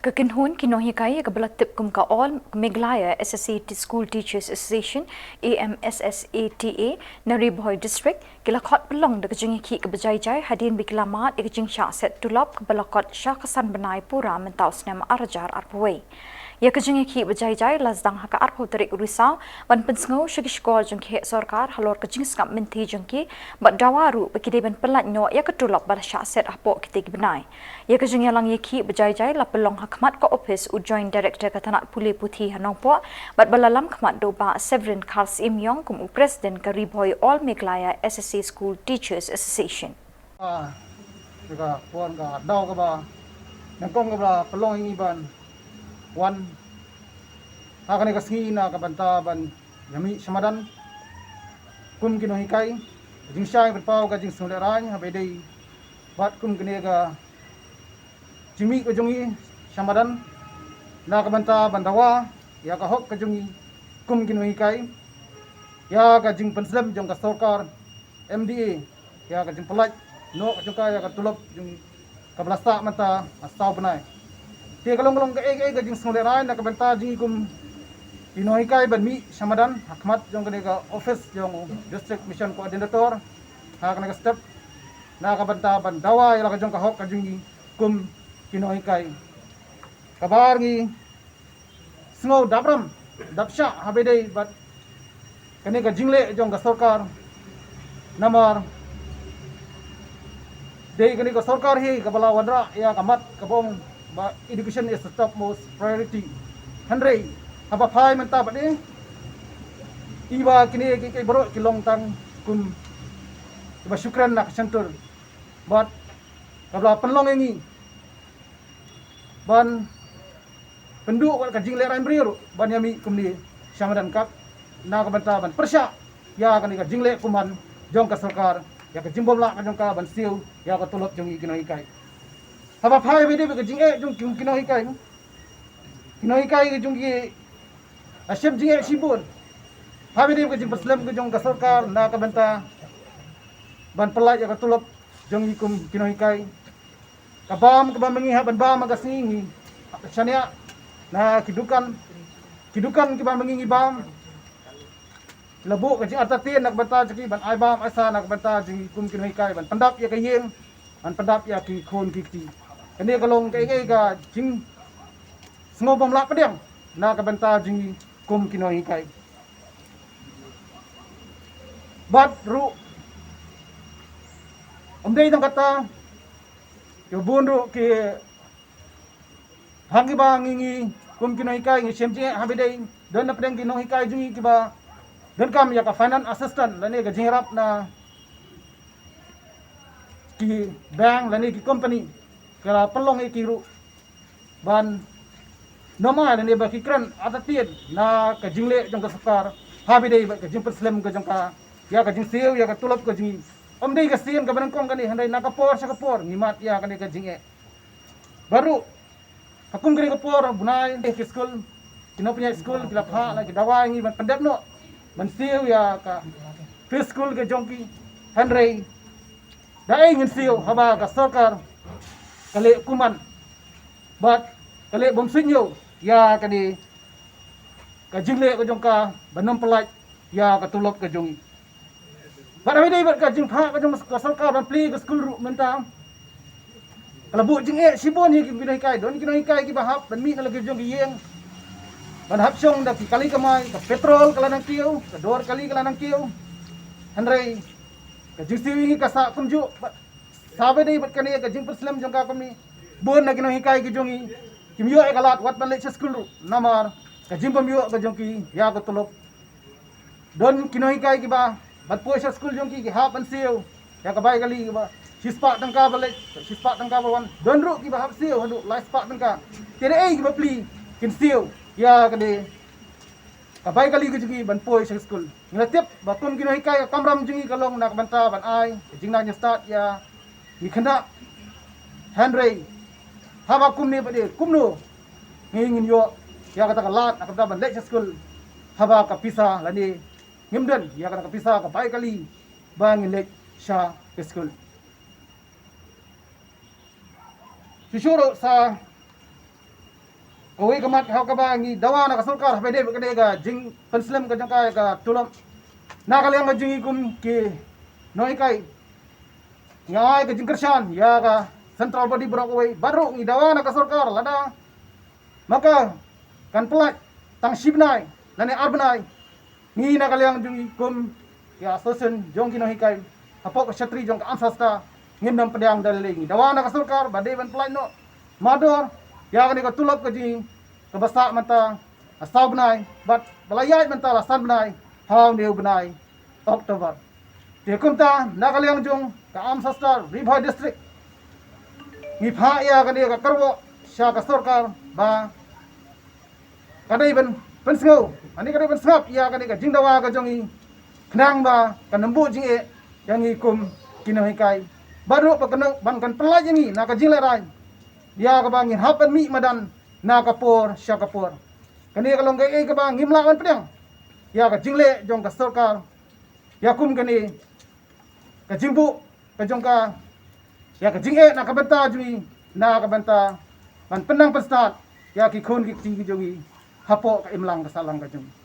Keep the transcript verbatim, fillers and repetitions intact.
Ka kynhun ki nonghikai ïa kaba la tip kum ka All Meghalaya S S A T-, School Teachers Association, A M S S A T A, na Ri Bhoi District, ki la khot pynlong da ka jingïakhih kaba jai jai hadien ba ki la mad ïa ka jingshah set tulop kaba la kot sha ka san bnai pura mynta u snem ar hajar arphew wei. Ïa ka jingïakhih ba jai jai la sdang ha ka arphew tarik u Risaw ban pynsngew sha ki shkor jong ki heh sorkar halor ka jingsngap mynthi jong ki bad dawa ruh ba ki dei ban pyllait noh ïa ka tulop ba la shah set hapoh kitei ki bnai. Ïa ka jingïalang ïakhih ba jai jai la pynlong ha khmat ka ophis u Joint Director ka tnat pule puthi ha Nongpoh bad ba la lam khmat da u Bah Severin Kharsyiem Iong kum u President ka Ri Bhoi All Meghalaya S S A School Teachers Association. Ah, ka por ka daw kaba nyngkong kaba la pynlong ïa ngi ban wan ha kane ka sngi na ka bynta ban ïa mih sha madan kum ki nonghikai. Jingshai pynpaw ka jingsngewlehrain haba ïadei bad kum kane ka jingmih ka jong ngi sha madan na ka bynta ban dawa ïa ka hok ka jong ngi kum ki nonghikai, ïa ka jingpynslem jong ka sorkar M D A ïa ka jingpyllait noh ka jong ka ïa ka tulop jong ngi kaba la sah mynta ha saw bnai. Te ka long ka long kaei kaei ka jingsngewlehrain na ka bynta jong ngi kum ki nonghikai ban mih sha madan ha khmat jong kane ka ophis jong u District Mission Coordinator ha kane ka step na ka bynta ban dawa ïa la ka jong ka hok ka jong ngi kum ki nonghikai. Kaba ngi sngew dap ram dap shah haba ïadei bad kane ka jingleh jong ka sorkar. Namar dei kane ka sorkar hi kaba la wanrah ïa ka mat kaba ong ba education is the topmost priority. Hynrei haba phai mynta pat i ba kine ki, ki baroh ki long tang kum kiba shu kren na ka shyntur bad kaba la pynlong ïa ngi ban pynduh ka jinglehrain briew ruh ban ïa mih kumne sha madan kat na ka bynta ban pyrshah ïa kane ka jingleh kumne jong ka sorkar ïa ka jingbymlah ka jong ka ban siew ïa ka tulop jong ngi ki nonghikai. Haba phai haba ïadei bad ka jingeh jong ki, ki nonghikai, ki nonghikai ka jong ngi la shem jingeh shibun haba ïadei bad ka jingpynslem ka jong ka sorkar na ka bynta ban pyllait ïa ka tulop jong ngi kum ki nonghikai. Ka bam kaba ma ngi hap ban bam ha ka sngi ngi hap ban shaniah na ki dukan, ki dukan kiba ma ngi ngi bam. La buh ka jingartatien na ka bynta jong ki ban ai bam ai sah na ka bynta jong ngi kum ki nonghikai ban pyndap ïa ka ïing, ban pyndap ïa ki khun ki kti. Kane ka long kaei kaei ka jingsngew bymlah pdiang na ka bynta jong ngi kum ki nonghikai. Bad ruh ym dei tang kata, kiba bun ruh ki hang kiba ngi ngi kum ki nonghikai ngi shem jingeh haba ïadei don na pdeng ki nonghikai jong ngi kiba donkam ïa ka finance assistance lane ka jingïarap na ki bank lane ki company, ka la pynlong ïa ki ruh ban nym ai lane ba ki kren artatien na ka jingleh jong ka sorkar haba ïadei bad ka jingpynslem ka jong ka ïa ka jingsiew ïa ka tulop ka jong ngi. Ym dei ka sien kaba nyngkong kane, hynrei na ka por sha ka por ngi mad ïa kane ka jingeh. Bad ruh ha kum kane ka por bnai ki skul, ki nongpynïaid skul ki la phah la ki dawa ïa ngi ban pyndep noh ban siew ïa ka fees skul ka jong ki. Hynrei da ei ngin siew haba ka sorkar ka leh kumne bad ka leh bym suidñiew ïa kane ka jingleh ka jong ka ban nym pyllait ïa ka tulop ka jong ngi. Bad haba ïadei bad ka jingphah ka jong ka sorkar ban plie ka skul ruh mynta ka la buh jingeh shibun ïa ki nonghikai. Don ki nonghikai kiba hap ban mih na la ki jong ki ïing ban hap shong da ki kali kamai, ka petrol ka la nang kiew, ka dor kali ka la nang kiew. Hynrei ka jingsiew ïa ngi ka sah kumjuh. Bad haba ïadei bad kane ka jingpynslem jong ka kumne, bun na ki nonghikai ki jong ngi kim ïoh ïa ka lad wat ban leit sha skul ruh namar ka jingbym ïoh ka jong ki ïa ka tulop. Don ki nonghikai kiba ban poi sha skul jong ki ki hap ban siew ïa ka bai kali kiba shispah tyngka ba leit, shispah tyngka ba wan. Don ruh kiba hap siew haduh laispah tyngka. Te da ei kiba plie kin siew ïa kane ka bai kali ka jong ki ban poi sha skul. Ngi la tip ba kum ki nonghikai ka kamram jong ngi ka long na ka bynta ban ai ka jingnang jingstad ïa ngi khynnah. Hynrei haba kumne pat de kumno ngi ngin ïoh ïa kata ka lad na ka bynta ban leit sha skul haba ka pisa lane ngim don ïa kata ka pisa ka bai kali ba ngin leit sha ka skul. Shuh shuh ruh sa Kawei ka mat ha kaba ngi dawa na ka sorkar haba dei ka dei ka jingpynslem ka jong ka ka tulop. Na ka liang ka jong ngi kum ki nonghikai, ngi ai ka jingkyrshan ïa ka central body baroh kawei. Bad ruh ngi dawa na ka sorkar lada ma ka kan pynlait tang shi bnai lane ar bnai, ngi na ka liang jong ngi kum ïa association jong ki nonghikai hapoh ka shatri jong ka AMSA Star ngim nang pdiang da lei. Ngi dawa na ka sorkar ba dei ban pynlait noh mardor ïa kane ka tulop ka jong ngi kaba sah mynta ha saw bnai bad ba la ïaid mynta la san bnai ha une u bnai October. Te kumta na ka liang jong ka AMSA Star Ri Bhoi District ngi phah ïa kane ka kyrwoh sha ka sorkar ba ka dei ban pynsngew, ani ka dei ban sngap ïa kane ka jingdawa ka jong ngi, khnang ba kan ym buh jingeh ïa ngi kum ki nonghikai. Bad ruh ba kan, ban kan pynlait ïa ngi na ka jinglehrain ïa kaba ngin hap ban mih madan na ka por sha ka por. Kane ka long kaei kaba ngim lah ban pdiang ïa ka jingleh jong ka sorkar ïa kum kane ka jingbuh ka jong ka, ïa ka jingeh na ka bynta jong ngi, na ka bynta ban pynnang pynstad ïa ki khun ki kti ki jong ngi hapoh ka imlang ka sahlang ka jong ngi.